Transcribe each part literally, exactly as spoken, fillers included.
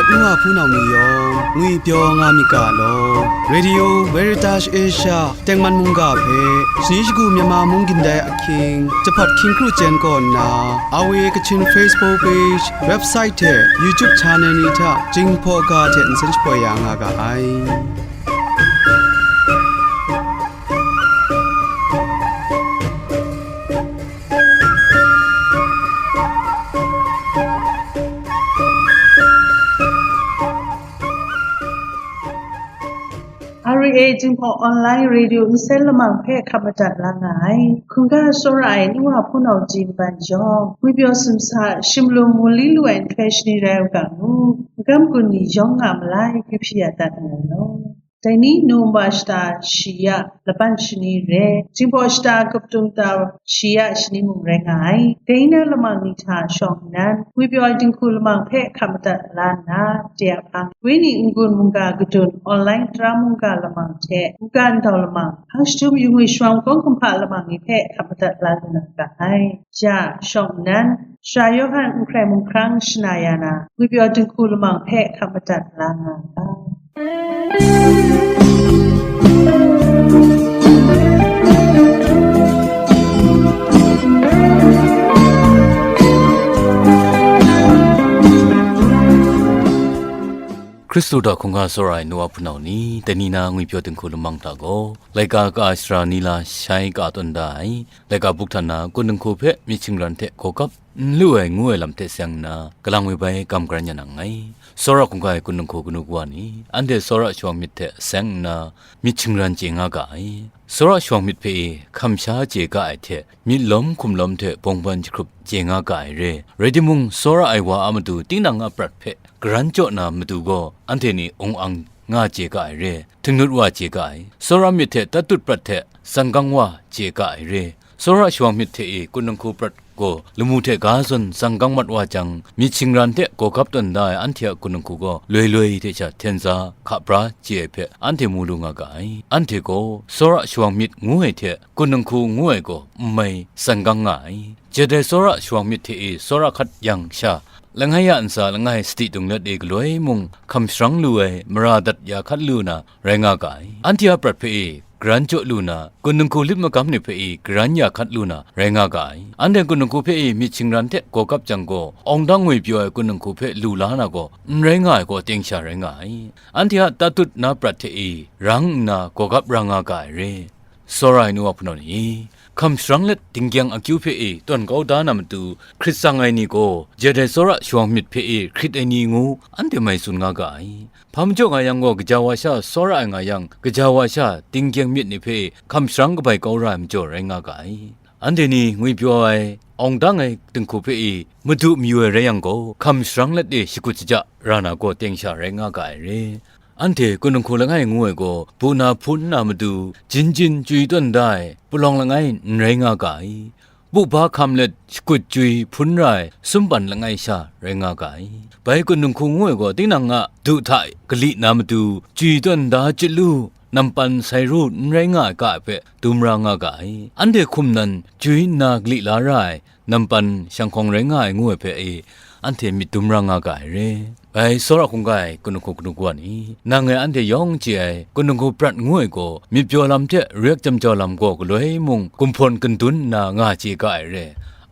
Nu wa hpunau ni yawng ngwipyaw nga myit ga law. Radio Veritas Asia tengman mungga hpe shani shagu Myanmar mung gindai ahkying, jahpat hkying kru chyen kaw nna, R V A Kachin Facebook page, website hte YouTube channel ni hta Jinghpaw ga hte nsen shapoi ya nga ga ai. R V A Jinghpaw Online Radio nsen lamang hpe hkap madat la nga ai. Hkungga tsawra ai nu wa hpunau ji npan yawng, ngwipyaw sumsa, shimlung mu li lu ai nhtoi shani rai u ga mu, magam gun ni yawng nga malai, kyu hpyi ya dat nga ai law. Dai ni Nowemba shata shi ya laban shani re, Jinghpaw shata Kuptung ta shi ya shani mung rai nga ai. Dai na lamang ni hta shawng nnan, ngwipyaw ai dinghku lamang hpe hkap madat la nna, de a hpang, Wenyi n-gun mungga kadun online tara mungga lamang hte, mungga ndau lamang, hpang jahtum yu ngwi shawng kawng kumhpa lamang ni hpe hkap madat la lu na ga ai. Ya, shawng nnan, Sara Yawhan n hkrai mung hkrang shana ya na, ngwipyaw dinghku lamang hpe hkap madat la nga ga. Hkristu hta hkungga tsawra ai nu wa hpunau ni, dai ni na ngwipyaw dinghku lamang hta gaw, laika ka ai sara ni la shai ka tawn da ai, laika buk hta na kun dinghku hpe myit shingran hte gawgap n lu ai ngu ai lam hte seng nna, kalang mi bai gam karan ya na nngai. Tsawra hkungga ai kun dinghku kanu kawa ni, anhte tsawra shawng myit hte seng nna, myit shingran chye nga ga ai. Tsawra shawng myit hpe e hkam sha chye ga ai hte, myit lawm hkum lawm hte bawngban jahkrup chye nga ga ai re. Rai timung, tsawra ai wa a matu tinang a prat hpe garan jaw na matu gaw, anhte ni ung ang nga chye ga ai re. Htingnut wa chye ga ai. Tsawra myit hte tatut prat hte sanggang wa chye ga ai re. Tsawra shawng myit hte e kun dinghku prat gaw lamu hte ga zawn sanggang mat wa jang, myit shingran hte gawgap tawn da ai anhte a kun dinghku gaw loi loi hte sha hten za hka bra chye ai hpe anhte mu lu nga ga ai. Anhte gaw tsawra shawng myit ngu ai hte kun dinghku ngu ai gaw n mai sanggang nga ai. Jadai tsawra shawng myit hte e tsawra hkat yang sha, langai a ntsa langai sadi dung let e galoi mung hkam sharang lu ai, mara dat ya hkat lu na rai nga ga ai. Anhte a prat hpe e garan jaw lu na, kun dinghku lit magam ni hpe e garan ya hkat lu na rai nga ga ai. Anhte kun dinghku hpe e myit shingran hte gawgap jang gaw, awng dang ngwipyaw ai kun dinghku hpe lu la na gaw, n rai nga ai gaw ting sha rai nga ai. Anhte a tatut na prat hte e rang nna gawgap ra nga ga ai re. Tsawra ai nu wa hpunau ni, hkam sharang let dinggyang akyu hpe e tawn kau da na matu, hkrit tsang ai ni gaw, jadai tsawra shawng myit hpe e hkrit ai ni ngu anhte mai tsun nga ga ai. Hpa majaw nga yang gaw, gaja wa sha tsawra ai nga yang, gaja wa sha dinggyang myit ni hpe hkam sharang kabai kau ra ai majaw rai nga ga ai. Anhte ni ngwipyaw ai, awng dang ai dinghku hpe e madu mayu ai rai yang gaw, hkam sharang let e shakut shaja ra na gaw ting sha rai nga ga ai re. Anhte kun dinghku langai ngu ai gaw, bu na hpun nna madu, jin jin chwi tawn da ai, palawng langai n rai nga ga ai. Bu ba hkam let shakut chwi hpun ra ai sumpan langai sha rai nga ga ai. Bai kun dinghku ngu ai gaw, tinang a du hta gali na matu, chwi tawn da chyalu, nampan sai ru n rai nga ai ga hpe dum ra nga ga ai. Anhte hkum nan chwi nna gali la ra ai, nampan shanghkawng rai nga ai ngu ai hpe e, anhte myit dum ra nga ga ai re. Bai tsawra hkungga ai kun dinghku kanu kawa ni, nang e anhte yawng chye ai kun dinghku prat ngu ai gaw, myit pyaw lam hte ruyek jam jau lam gaw galoi mung gumhpawn kandun nna nga chye ga ai re.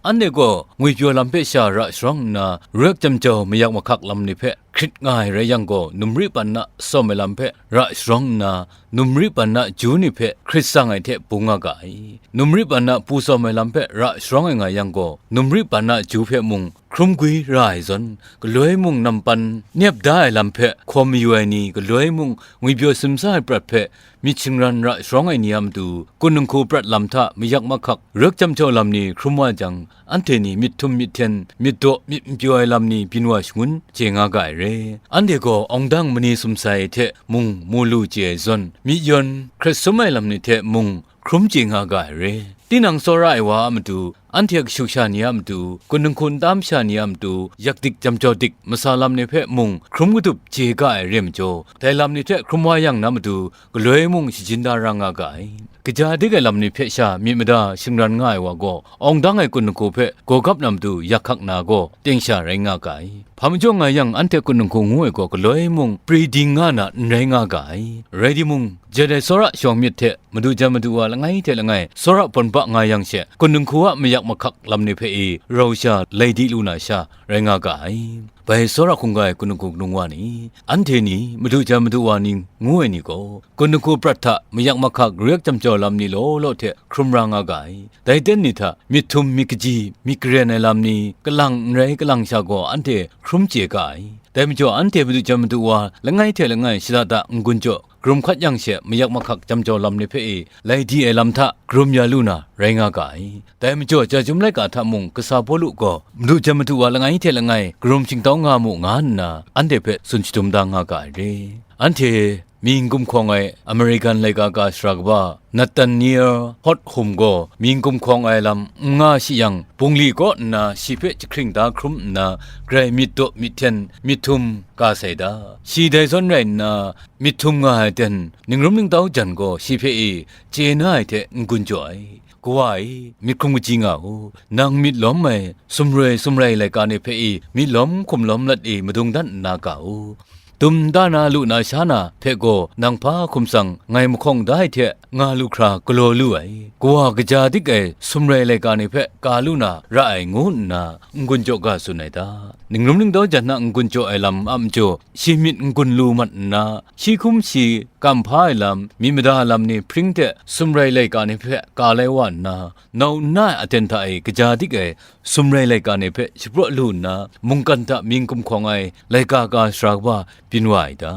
Anhte gaw ngwipyaw lam hpe sha ra sharawng nna, ruyek jam jau mayak mahkak lam ni hpe hkrit nga ai rai yang gaw, numri pan na sawm ai lam hpe ra sharawng nna, numri pan na ju ni hpe hkrit tsang ai hte bung nga ga ai. Numri pan na pru tsawm ai lam hpe ra sharawng ai nga yang gaw, numri pan na ju hpe mung hkrum gwi ra ai zawn, galoi mung nampan nep da ai lam hpe hkawm mayu ai ni, galoi mung ngwipyaw simsa ai prat hpe myit shingran ra sharawng ai ni a matu, kun dinghku prat lam hta mayak mahkak ruyek jam jau lam ni hkrum wa jang, anhte ni myit htum myit hten, myit daw myit n pyaw ai lam ni byin wa shangun chye nga ga ai re. Anhte gaw awng dang mani sumsai hte mung mu lu chye ai zawn, myit yawn hkret sum ai lam ni hte mung hkrum chye nga ga ai re. Tinang tsawra ai wa a matu, anhte kashu kasha ni a matu, kun dinghku nta masha ni a matu, yak dik jam jaw dik masa lam ni hpe mung hkrum kadup chye ga ai re majaw, dai lam ni hte hkrum wa yang na matu, galoi mung shajin da ra nga ga ai. Kaja dik ai lam ni hpe sha myit mada shingran nga ai wa gaw, awng dang ai kun dinghku hpe gawgap na matu yak hkak na gaw, teng sha rai nga ga ai. Hpa majaw nga yang, anhte kun dinghku ngu ai gaw, galoi mung pri ding nga na n rai nga ga ai. Rai timung, jet ai tsawra shawng myit hte madu jan madu wa langai hte langai tsawra pawn ba nga yang she, kun dinghku a mayak mahkak lam ni hpe e rau sha lai di lu na sha rai nga ga ai. Bai tsawra hkungga ai kun dinghku nung wa ni, anhte ni madu jan madu wa ni ngu ai ni gaw, kun dinghku prat hta mayak mahkak ru yak jam jaw lam ni law law hte hkrum ra nga ga ai. Dai ten ni hta myit htum myit kaji myit karen ai lam ni kalang n rai kalang sha gaw anhte hkrum chye ga ai. Dai majaw, anhte madu jan madu wa langai hte langai shada da n-gun jaw, karum hkat yang she mayak mahkak jam jaw lam ni hpe e lai di ai lam hta karum ya lu na rai nga ga ai. Dai majaw, chyum laika hta mung kasa Pawlu gaw madu jan madu wa langai hte langai karum shingtau nga mu nga nna, anhte hpe tsun shadum da nga ga ai re. Anhte mi n-gumhkawng ai American laika ka sara kaba Nathaniel Hawthorne gaw mi n-gumhkawng ai lam n nga shi yang, bungli kaw nna shi hpe jahkring da hkrum nna, grai myit daw myit hten myit htum ka sai da. Shi dai zawn rai nna, myit htum nga ai ten, ningrum ningtau jan gaw shi hpe e chye na ai hte n-gun jaw ai. Kawa e, myit hkrum kaji nga u, nang myit lawm ai sumroi sumrai laika ni hpe e myit lawm hkum lawm lat e madung dan nna ga u. Dum da na lu na sha na hpe gaw nang hpa hkum tsang ngai mahkawng da ai hte nga lu hkra galaw lu ai, kawa kaja dik ai sumrai laika ni hpe ka lu na ra ai ngu nna n-gun jaw ga tsun ai ta. Ningrum ningtau jan hta n-gun jaw ai lam a majaw, shi myit n-gun lu mat nna, shi hkum shi kam hpa ai lam, myit mada lam ni hpring hte sumrai laika ni hpe ka lai wa nna, nau nna ai aten hta e kaja dik ai sumrai laika ni hpe shapraw lu nna, mungkan hta mi n-gumhkawng ai laika ka sara kaba byin wa ai ta?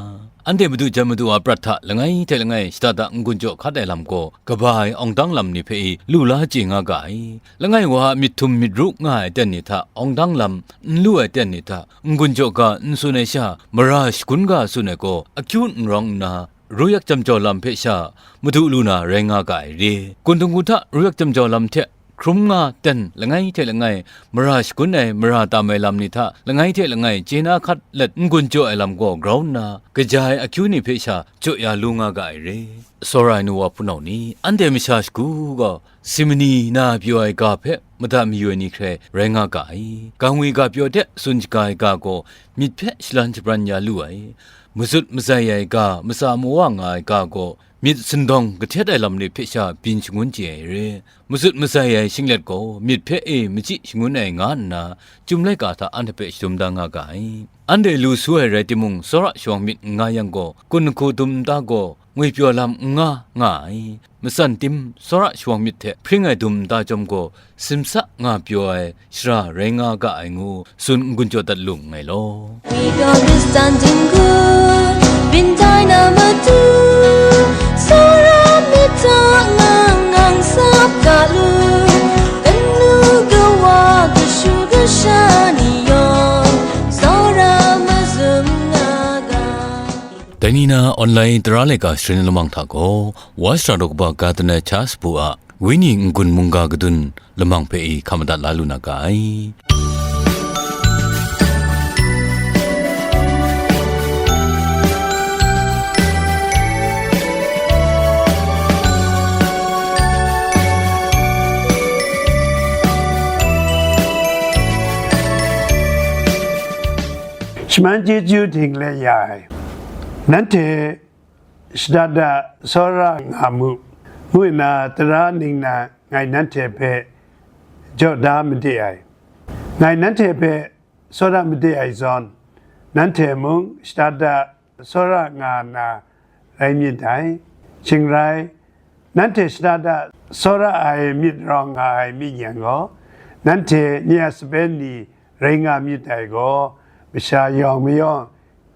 Anhte madu jan madu a prat hta langai hte langai shada da n-gun jaw hkat ai lam gaw, kaba ai awng dang lam ni hpe e lu la chye nga ga ai. Langai wa a myit htum myit ru nga ai aten ni hta awng dang lam n lu ai aten ni hta n-gun jaw ga n tsun ai sha, mara shagun ga tsun ai gaw akyu n rawng nna, ru yak jam jaw lam hpe sha madu lu na rai nga ga ai re. Kun dinghku hta ru yak jam jaw lam hte hkrum nga ten langai hte langai mara shagun ai, mara tam ai lam ni hta langai hte langai chye na hkat let n-gun jaw ai lam gaw grau nna, kaja ai akyu ni hpe sha jaw ya lu nga ga ai re. Tsawra ai nu wa hpunau ni, anhte masha shagu gaw, simini na pyaw ai ga hpe mada mayu ai ni hkrai rai nga ga ai. Gangwi ga pyaw de tsun shaga ai ga gaw myit hpe shalan shabran ya lu ai. Mazut mazai ai ga, matsa mawa nga ai ga gaw myit sindawng kahtet ai lam ni hpe sha byin shangun chye ai re. Mazut mazai ai shinglet gaw myit hpe e machyi shangun ai nga nna, chyum laika hta anhte hpe shadum da nga ga ai. Anhte lu su ai rai timung, tsawra shawng myit n nga yang gaw, kun dinghku dum nta gaw ngwipyaw lam n nga nga ai. Matsan tim tsawra shawng myit hte hpring ai dum nta chyawm gaw, simsa nga pyaw ai shara rai nga ga ai ngu tsun n-gun jaw dat lu nngai law. We got this standing good, been dynamite too. Tsawra myit hta ngang ngang sap ga lu, kanu kawa kashu kasha ni yawng, tsawra mazum nga ga. Dai ni na online tara laika sharin lamang hta gaw, Wa shara daw kaba Gardner Charles Pu a Wenyi n-gun mungga kadun lamang hpe i hka madat la lu na ga ai. Shaman chyeju ding let ya ai, nanhte shada da tsawra nga mu, ngu nna tara ningnan ngai nanhte hpe jaw da made ai. Ngai nanhte hpe tsawra made ai zawn, nanhte mung shada da tsawra nga na rai myit dai. Shing rai, nanhte shada da tsawra ai myit rawng nga ai myit yan gaw, nanhte nye a sape ni rai nga myit dai gaw, masha yawng mayawng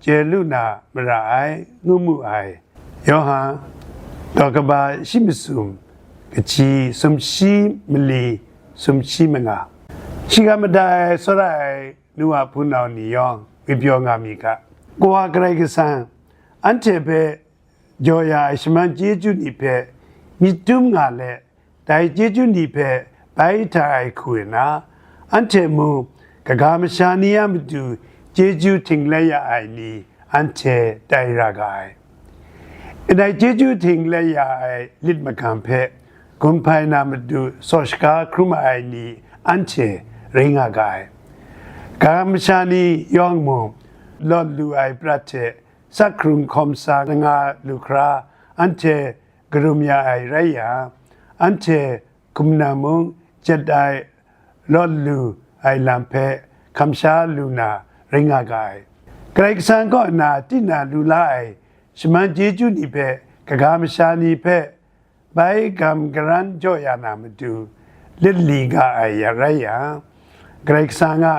chye lu na mara ai, ngu mu ai. Yawhan, daw kaba shi masum, kaji sumshi mali, sumshi manga. Shiga madai tsawra ai nu wa hpunau ni yawng, ngwipyaw nga mi ga. Kawa Karai Kasang, anhte hpe jaw ya ai shaman chyeju ni hpe myit dum nga let, dai chyeju ni hpe bai hta ai hku nna, anhte mung kaga masha ni a matu chyeju htinglet ya ai ni anhte tai ra ga ai. Ndai chyeju htinglet ya ai lit magam hpe gun hpai na matu saw shaga hkrum ai ni anhte rai nga ga ai. Kaga masha ni yawng mung lawt lu ai prat hte sak hkrung hkawm sa nga lu hkra anhte karum ya ai rai yang, anhte hkum na mung jet ai lawt lu ai lam hpe hkam sha lu na rai nga ga ai. Karai Kasang kaw na tinang lu la ai shaman chyeju ni hpe kaga masha ni hpe bai gam garan jaw ya na matu lit li ga ai ya rai yang, Karai Kasang a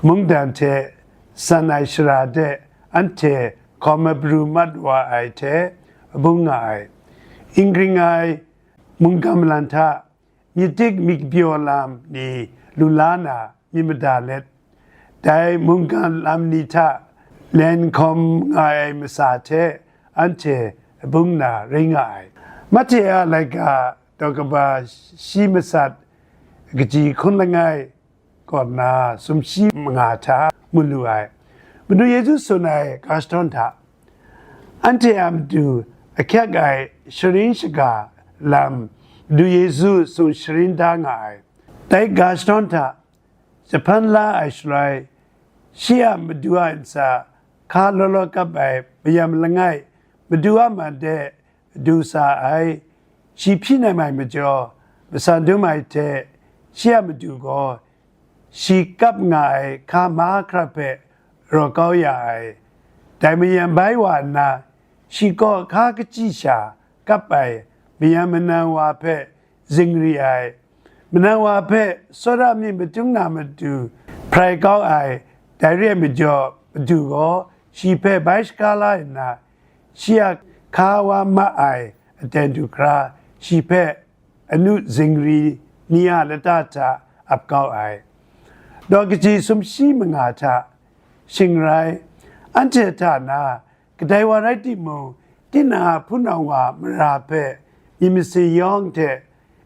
mungdan hte san ai shara de anhte hkawm mapru mat wa ai hte bung nga ai. N gring ai mungkan malan hta myit dik myit pyaw lam ni lu la na myit mada let, dai mungkan lam ni hta len hkawm nga ai masa hte anhte bung na rai nga ai. Mahte a laika daw kaba shi masat kaji hkun langai kaw na sumshi manga hta mu lu ai. Madu Yesu tsun ai ga shadawn hta, anhte a matu ahkyak ai sharin shaga lam Madu Yesu tsun sharin da nga ai. Dai ga shadawn hta jahpan la ai shaloi, shi a matu a ntsa hka law law kap ai mayam langai matu a man de du sa ai, shi hpyi nem ai majaw, matsan dum ai hte shi a matu gaw shi kap nga ai hka mahkra hpe raw kau ya ai. Dai mayam bai wa nna, shi kaw hka kachyi sha kap ai mayam manang wa hpe zingri ai, manang wa hpe tsawra myit madung na matu hprai kau ai, dai re ai majaw, matu gaw shi hpe bai shaga la nna, shi a hka wa ma ai aten du hkra, shi hpe anu zingri ni a lata hta ap kau ai. Daw kaji sumshi manga hta shing rai, anhte hta na kadai wa rai timung, tinang a hpunau wa mara hpe myit masin yawng hte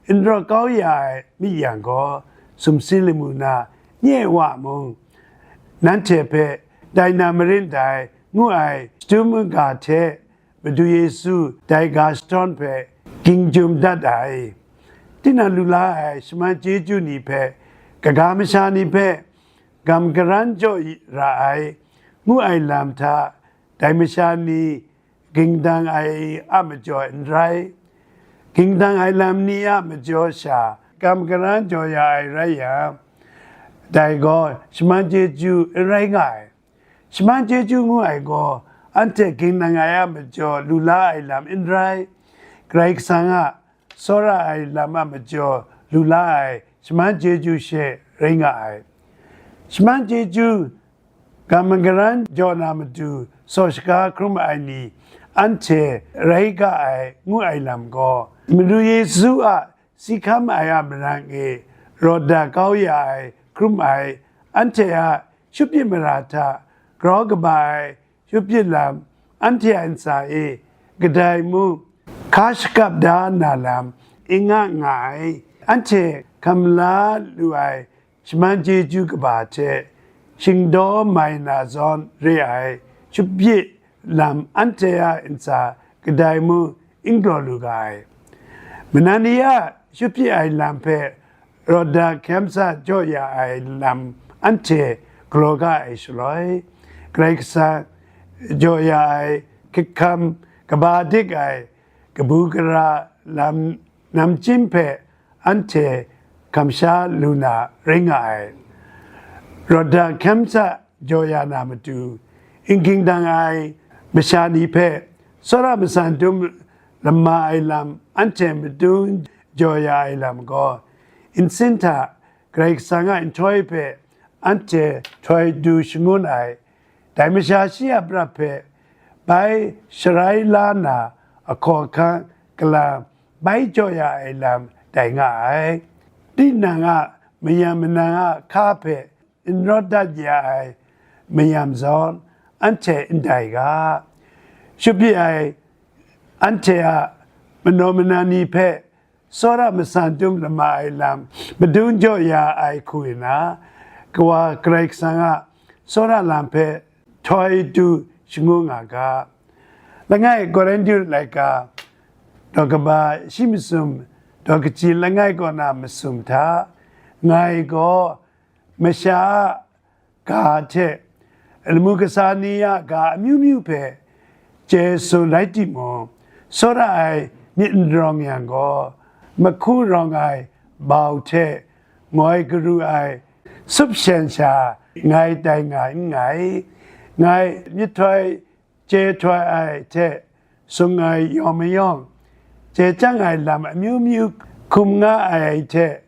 n raw kau ya ai myit yang gaw, sumsi lamu na nye wa mung, nanhte hpe dai na marin dai, ngu ai shadum ga hte Madu Yesu dai ga shadawn hpe ging jum dat ai. Tinang lu la ai shaman chyeju ni hpe, kaga masha ni hpe gam garan jaw ra ai, ngu ai lam hta, dai masha ni ging dang ai a majaw n rai, ging dang ai lam ni a majaw sha gam garan jaw ya ai rai yang, dai gaw shaman chyeju n rai nga ai. Shaman chyeju ngu ai gaw, anhte ging dang ai a majaw lu la ai lam n rai, Karai Kasang a tsawra ai lam a majaw lu la ai shaman chyeju she rai nga ai. Shaman chyeju gam magaran jaw na matu saw shaga hkrum ai ni anhte rai ga ai ngu ai lam gaw, Madu Yesu a si hkam ai a marang e rawt da kau ya ai hkrum ai, anhte a shut myit mara hta grau kaba ai shut myit lam, anhte a ntsa e kadai mung hka shakap da na lam n nga nga ai, anhte hkam la lu ai shaman chyeju kaba hte shingdaw mai na zawn re ai shut myit lam anhte a ntsa kadai mung n galaw lu ga ai. Manang ni a shut myit ai lam hpe rawt da hkyen sa jaw ya ai lam anhte galaw ga ai shaloi, Karai Kasang jaw ya ai hkrit hkam kaba dik ai kabu gara lam namchyim hpe anhte hkam sha lu na rai nga ai. Rawt da hkyen sa jaw ya na matu, n ging dang ai masha ni hpe tsawra matsan dum lama ai lam anhte madung jaw ya ai lam gaw, nsin hta Karai Kasang a nhtoi hpe anhte htoi du shangun ai, dai masha shi a prat hpe bai sharai la na ahkaw ahkang kalang bai jaw ya ai lam tai nga ai. Tinang a mayam manang a hka hpe n rawt dat ya ai mayam zawn, anhte n dai ga. Shut myit ai anhte a manaw manang ni hpe tsawra matsan dum lama ai lam madun jaw ya ai hku nna, Kawa Karai Kasang a tsawra lam hpe htoi du shangu nga ga. Langai Korinhtu laika daw kaba shi masum daw kaji langai kaw na masum hta, ngai gaw masha a ga hte lamu kasa ni a ga amyu myu hpe chye tsun rai timung, tsawra ai myit n rawng yang gaw, mahku rawng ai bau hte ngoi garu ai sup shen sha ngai tai nga n nngai. Ngai myihtoi chye htoi ai hte sung ai yawng mayawng, chye chyang ai lam amyu myu hkum nga ai hte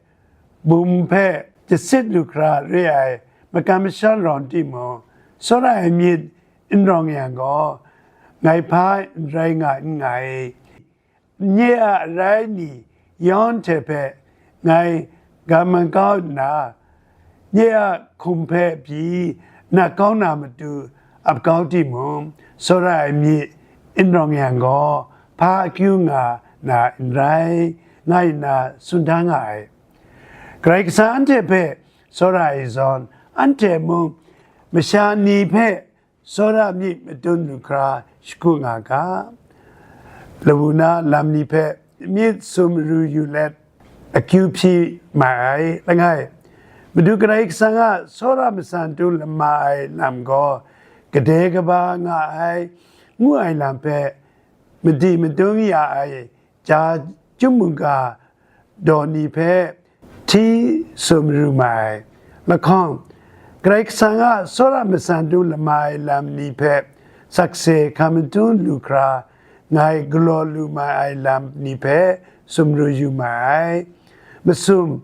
bum hpe jasit lu hkra re ai makam masham rawng timung, tsawra ai myit n rawng yang gaw, ngai hpa n rai nga n nngai. Nye a arai ni yawn hte hpe ngai ga man kau nna, nye a hkum hpe pyi nat kau na matu ap kau timung, tsawra ai myit n rawng yang gaw, hpa akyu nga na n rai, nga nna tsun da nga ai. Karai Kasang anhte hpe tsawra ai zawn, anhte mung masha ni hpe tsawra myit madun lu hkra shagu nga ga. Lawu na lam ni hpe myit sum ru yu let akyu hpyi mai ai langai. Madu Karai Kasang a tsawra matsan dum lama ai lam gaw, gade kaba nga ai, ngu ai lam hpe madi madung ya ai, ja chyum mungga daw ni hpe hti sum ru mai ai. Lahkawng, Karai Kasang a tsawra matsan dum lama ai lam ni hpe sakse hkam madun lu hkra, ngai galaw lu mai ai lam ni hpe sumru yu mai ai. Masum,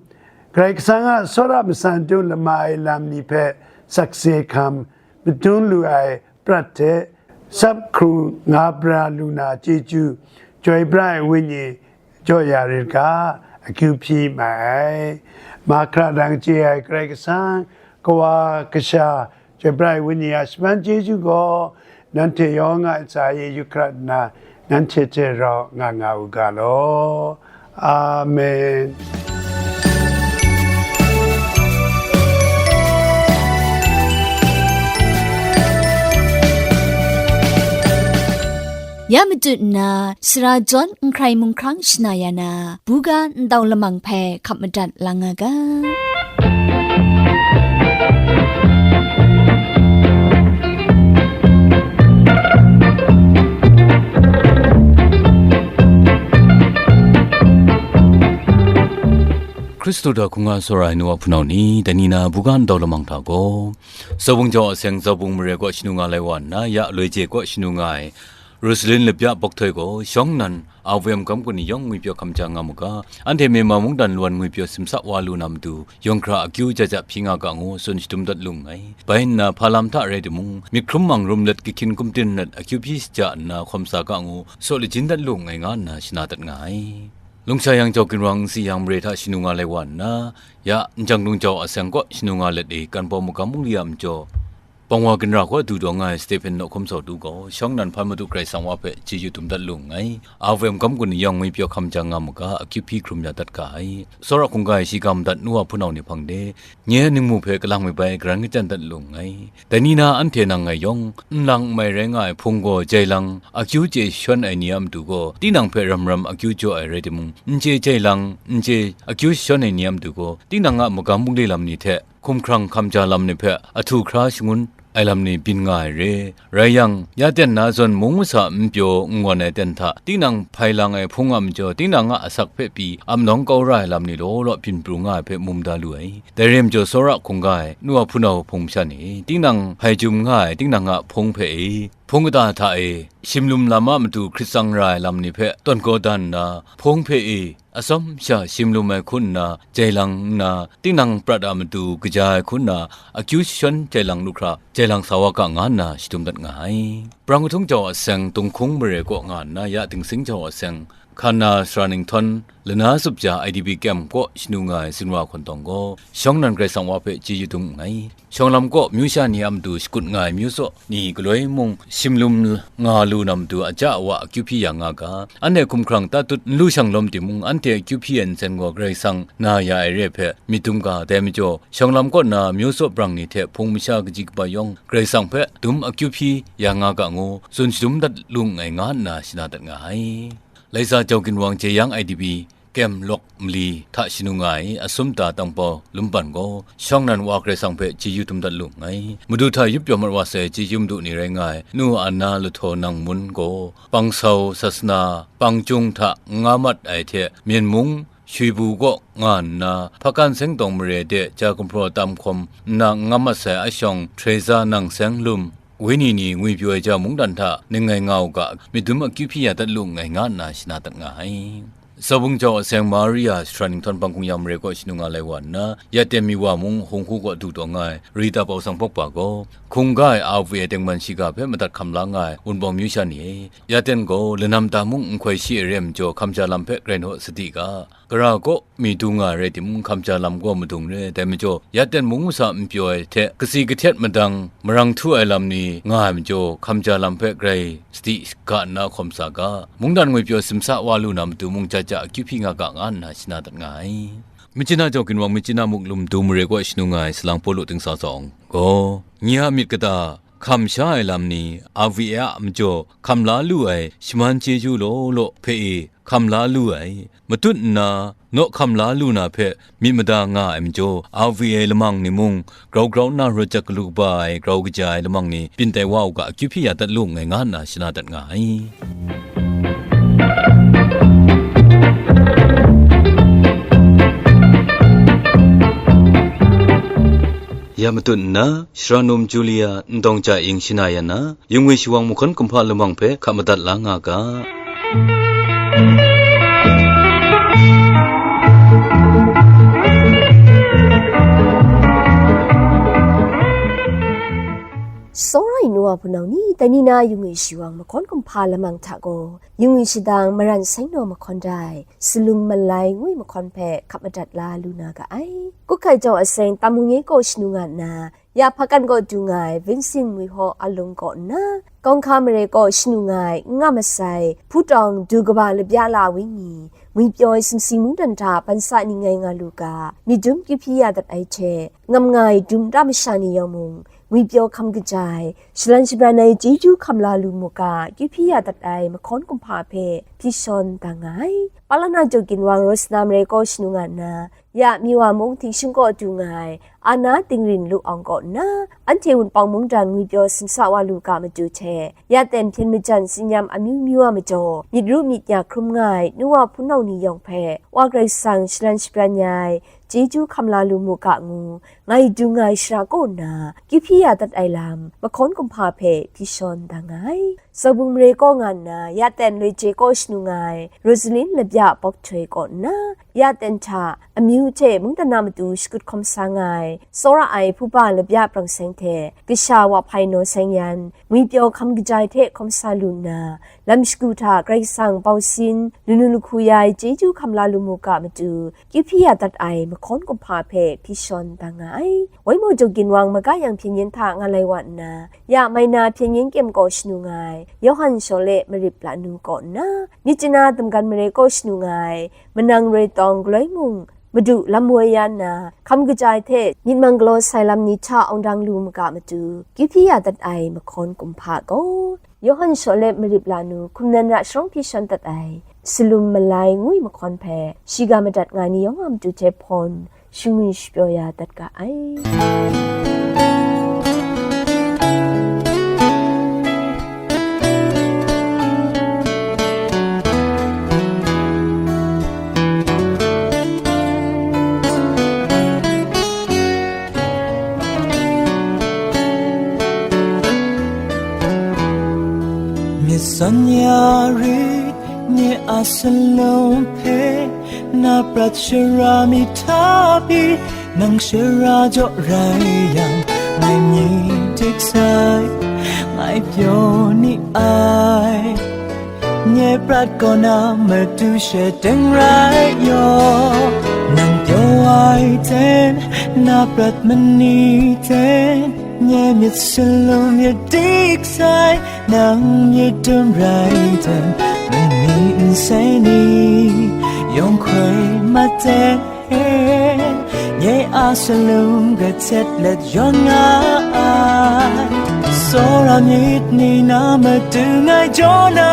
Karai Kasang a tsawra matsan dum lama ai lam ni hpe sakse hkam madun lu ai prat hte tsap hkrung nga pra lu na chyeju, Chyoi pra ai Wenyi jaw ya rit ga, akyu hpyi mai ai. Mahkra dang chye ai Karai Kasang, Kawa, Kasha, Chyoi pra ai Wenyi a shaman chyeju gaw, nanhte yawng a ntsa e yu hkrat nna, nanhte hte rau nga nga u ga law. Amen. Ya matu nna, sara jawn n hkrai mung hkrang shana ya na, buga ndau lamang hpe hkap madat lang nga ga. Hkristu hta hkungga tsawra ai nu wa hpunau ni, dai ni na buga ndau lamang hta gaw, Zaubung jau a seng Zaubung mare kaw shanu nga lai wa nna, ya loi je kaw shanu nga ai, Rosalin Lapya Bawk Htoi gaw, shawng nnan, A V M gam kun ni yawng ngwipyaw hkam ja nga mu ga, anhte Myanmar mungdan lawan ngwipyaw simsa wa lu na matu, yawng hkra akyu ja ja hpyi nga ga ngu, tsun shadum dat lu nngai. Bai nna, hpa lam hta rai timung, myit hkrum mang rum let kahkyin kumtin let akyu hpyi shaja nna hkawm sa ga ngu, saw lajin dat lu nngai nga nna shana dat nga ai. Lungsha yang jau ginwang nsi yang mare hta shanu nga lai wa nna, ya, Njang Lung jau a seng kaw shanu nga let e, Kan Pawng magam bungli a majaw, Pawng wa ginra kaw du daw nga ai Stephen Nawhkum Sawtu gaw, shawng nnan hpan Madu Karai Kasang wa hpe chyeju dum dat lu nngai. A V M gam kun ni yawng ngwipyaw hkam ja nga mu ga, akyu hpyi hkrum ya dat ga ai. Tsawra hkungga e shiga madat nu wa hpunau ni hpang de, nye ningmu hpe kalang mi bai garan kachyan dat lu nngai. Dai ni na anhte nang ngai yawng, n lang n mai rai nga ai hpung gaw jai lang, akyu chye shawn ai ni a matu gaw, tinang hpe ram ram akyu jaw ai rai timung, n chye jai lang, n chye akyu shawn ai ni a matu gaw, tinang a magam bungli lam ni hte, hkumhkrang hkam ja lam ni hpe ahtu hkra shangun ai lam ni byin nga ai re. Rai yang, ya ten na zawn mung masa n pyaw n ngawn ai ten hta, tinang hpai lang ai hpung a majaw, tinang a asak hpe pyi ap nawng kau ra ai lam ni law law byin pru nga ai hpe mum da lu ai. Dai re majaw, tsawra hkungga ai nu wa hpunau hpung masha ni, tinang hpai jum nga ai tinang a hpung hpe e, hpung kata hta e, shimlum lam a matu hkrit tsang ra ai lam ni hpe tawn kaw dan nna, hpung hpe e, atsawm sha shimlum ai hku nna, jai lang nna, tinang prat a matu kaja ai hku nna, akyu jashawn jai lang lu hkra, jai lang sa wa ga nga nna shadum dat nga ai. Brang Kahtung jau a seng Tunghkung mare kaw nga nna, ya Dingsing jau a seng Hkan na sara ninghtawng, lana tsup ja I D P kem kaw shanu nga ai sumsing hkawng gaw, shawng nnan Karai Kasang wa hpe chyeju dum nngai. Shawng lam kaw myu sha ni a matu shakut nga ai myu tsaw ni galoi mung, shim lum nga lu na matu aja awa akyu hpyi ya nga ga, anhte hkumhkrang tatut n lu shang lawm timung, anhte akyu hpyi ai ntsen gaw Karai Kasang na ya ai re ai hpe myit dum ga, dai majaw, shawng lam kaw na myu tsaw brang ni hte hpung masha kaji kaba yawng Karai Kasang hpe dum akyu hpyi ya nga ga ngu, tsun shadum dat lu nngai nga nna shana dat nga ai. Laisa Jau Ginwang Jeyang I D P kem lawk mali hta shanu nga ai Asumta Tangpau Lumpan gaw, shawng nnan Wa Karai Kasang hpe chyeju dum dat lu nngai. Madu hta yup pyaw mat wa sai chyeju madu ni rai nga ai, Nu Anna Lahtaw Nang Mun gaw, Pangsau, Sasana, Pangcung hta n nga mat ai hte, Myen mung, Shwibu kaw nga nna, Hpakan Sengtawng mare de ja gumhpraw tam hkawm nna n nga mat sai a shawng, Teresa Nang Seng Lum, Wenyi ni ngwipyaw ai ja mungdan hta ning ngai nga u ga, myit dum akyu hpyi ya dat lu nngai nga nna shana dat nga ai. Zaubung jau aseng Maria jahtra ninghtawng Bangkung ya mare kaw shanu nga lai wa nna, ya ten mi wa mung hung hku kaw du taw nga ai Rita Pau Sang Pawkpa gaw, hkungga ai a vu e tengman shiga hpe madat hkam la nga ai Wunpawng myu sha ni e, ya ten gaw lanam ta mung n hkoi shi ai re ai majaw, hkamja lam hpe grai naw sadi ga, gara kaw mi du nga ai rai timung, hkamja lam gaw madung re, dai majaw, ya ten mung masa n pyaw ai hte, kasi kahtet madang marang htu ai lam ni nga ai majaw, hkamja lam hpe grai sadi ga nna hkawm sa ga, mungdan ngwipyaw simsa wa lu na matu mung ja ja akyu hpyi nga ga nga nna shana dat nga ai. Myitkyina Jau Ginwang, Myitkyina Muklum Du mare kaw shanu nga ai salang Pawlu Tingsa Zawng gaw, nye a myit kata hkam sha ai lam ni, a V A a majaw hkam la lu ai shaman chyeju law law hpe e hkam la lu ai, matut nna naw hkam la lu na hpe myit mada nga ai majaw, a V A lamang ni mung, grau grau nna rawt jak galu kaba ai grau kaja ai lamang ni byin tai wa u ga, akyu hpyi ya dat lu nngai nga nna shana dat nga ai. Ya matut nna, Shara num Julia Ndawng Ja Ing shana yan na, Yungwi Shawang mahkawn kumhpa lamang hpe hka madat la nga ga. Tsawra ai nu wa hpunau ni, dai ni na Yungwi Shawang mahkawn kumhpa lamang hta gaw, Yungwi Shadang Maran Seng Naw Mahkawn Dai, Salum Malai ngwi mahkawn hpe hka madat la lu na ga ai. Kuhkai jau aseng Tamu Nye kaw shanu nga nna, ya Hpakan kaw du nga ai Vincent Ngwi Haw Alung kaw nna, Kawng Hka mare kaw shanu nga ai n nga masai, Hputawng Du Kaba Labya La Wenyi, ngwipyaw ai sumsing mungdan hta bansa ni ngai nga lu ga, myit dum kyu hpyi ya dat ai hte, ngam nga ai dum nta masha ni yawng mung, ngwipyaw hkam kaja ai, shalan shabran ai chyeju hkam la lu mu ga, kyu hpyi ya dat ai mahkawn kumhpa hpe hpyi shawn da nga ai. Palana Jau Ginwang Rosna mare kaw shanu nga nna, ya Miwa mung Htingshing kaw du nga ai, Ana Tingrin Lu Awng kaw nna, anhte Wunpawng mungdan ngwipyaw simsa wa lu ga matu hte, ya ten hpyen majan tsinyam amyu myu a majaw, myit ru myit ya hkrum nga ai nu wa hpunau ni yawng hpe, Wa Karai Kasang shalan shabran ya ai, chyeju hkam la lu mu ga ngu, ngai dung ai shara kaw nna, kyu hpyi ya dat ai lam, mahkawn kumhpa hpe hpyi shawn da nga ai. Zaubung mare kaw nga nna, ya ten Loi Je kaw shanu nga ai, Rosalin Labya Bawk Htoi kaw nna, ya ten hta, amyu hte mungdan a matu shakut hkawm sa nga ai, tsawra ai Hpuba Labya Prang Seng hte, kasha Wa Hpai Naw Seng Yan, ngwipyaw hkam kaja ai hte hkawm sa lu nna, lam shagu hta Karai Kasang bau sin, lanu lahku ya ai chyeju hkam la lu mu ga matu, kyu hpyi ya dat ai mahkawn kumhpa hpe hpyi shawn da nga ai. Waimaw Jau Ginwang maga yang hpyen yen hta nga lai wa nna, ya Maina hpyen yen kyem kaw shanu nga ai, Yawhan Shawle Marip Lanu kaw nna, Myitkyina Damgan mare kaw shanu nga ai, Manang Roi Tawng galoi mung, Madu lam woi ya nna, hkam kaja ai hte myit mang galaw sai lam ni hta awng dang lu mu ga matu, kyu hpyi ya dat ai mahkawn kumhpa gaw, Yawhan Shawle Marip Lanu hkum nan ra sharawng hpyi shawn dat ai, Salum Malai ngwi mahkawn hpe, shiga madat nga ni yawng a matu hte hpawn, shingwi shapyaw ya dat ga ai. Myit san ya rit nye a salum hpe, na prat shara mi hta pyi, nang shara jaw rai yang, ngai myit dik sai, ngai pyaw ni ai. Nye prat kaw na matu she teng rai yaw, nang pyaw ai ten, na prat mani ten, nye myit salum ya dik sai, nang myit dum rai ten, mani nsai ni yawng hkoi mat ten, nye a salum katet let yawn nga ai. Tsawra myit ni na matu ngai jaw na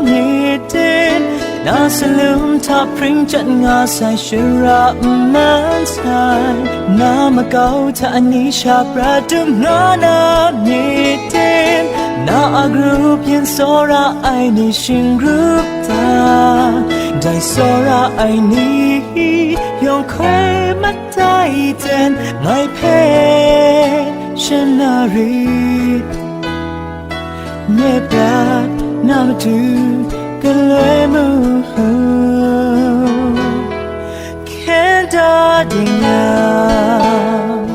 myit ten, na salum hta hpring chyat nga sai shara n man sai, na makau hta ani sha prat dum nga na myit ten, na a grup yin tsawra ai ni shingrup ta, dai tsawra ai ni yawng hkoi mat tai ten, ngai hpe shana rit, nye prat na matu galoi mu, hkyen da ding yang.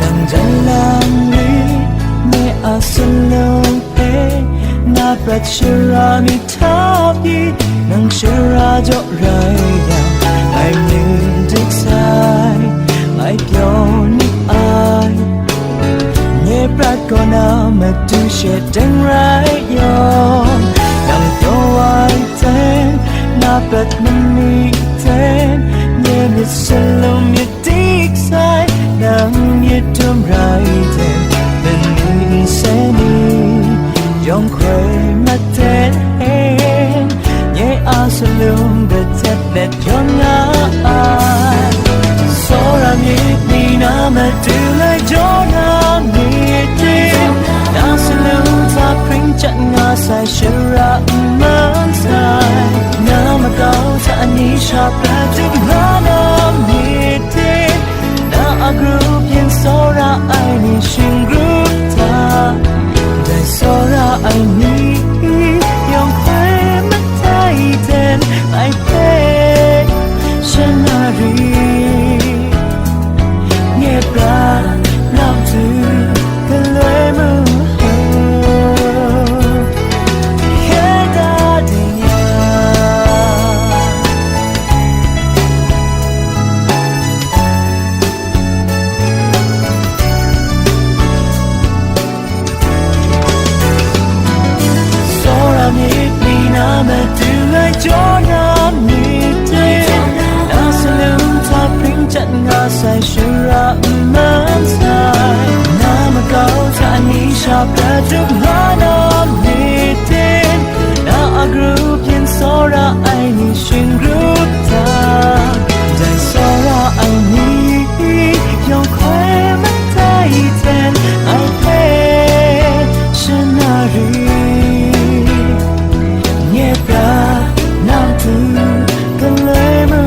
Nang jan lang rit, nye a salum hpe, na prat shara mi hta pyi, nang shara jaw rai yang, ngai myit dik sai, ngai pyaw ni ai. Nye prat kaw na matu she teng rai yaw, nang pyaw ai ten, na prat mani ten, nye myit salum myit dik sai, nang myit dum rai ten, mani nsai ni yawng hkoi mat ten, nye a salum katet let yawn nga ai. Tsawra myit ni na matu lai jaw na myit ten, na salum hta hpring chyat nga sai shara n man sai, na makau hta ani sha prat dum nga na myit ten, na a grup yin tsawra ai ni shingrup hta, dai tsawra ai ni yawng hkoi mat tai ten, ngai hpe shana rit, nye prat na matu galoi mu, hkyen da ding yang. Tsawra myit ni na matu lai jaw na myit ten, na salum hta hpring chyat nga sai shara n man sai, na makau hta ani sha prat dum nga na myit ten, na a grup yin tsawra ai ni shingrup ta, dai tsawra ai ni yawng hkoi mat tai ten, ngai hpe shana rit, nye prat na matu galoi mu,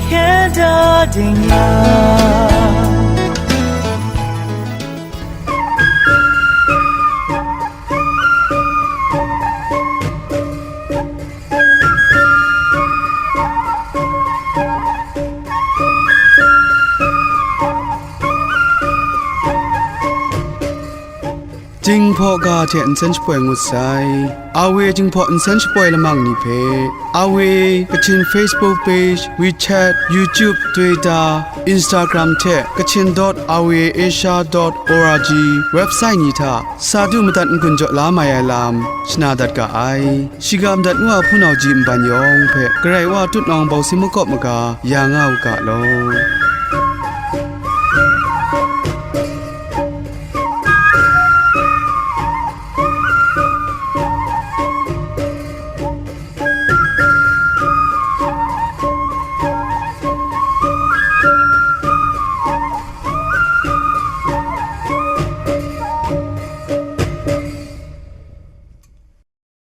hkyen da ding yang. Jinghpaw ga hte nsen shapoi ngut sai. Awe Jinghpaw nsen shapoi lamang ni hpe, Awe Kachin Facebook page, WeChat, YouTube, Twitter, Instagram hte Kachin dot awe asia dot org website ni hta sa du madat n-gun jaw la mai ai lam shana dat ga ai. Shiga madat ngu a hpunau ji nban yawng hpe Karai Wa tutnawng bawsing makawp maga ya nga u ga law.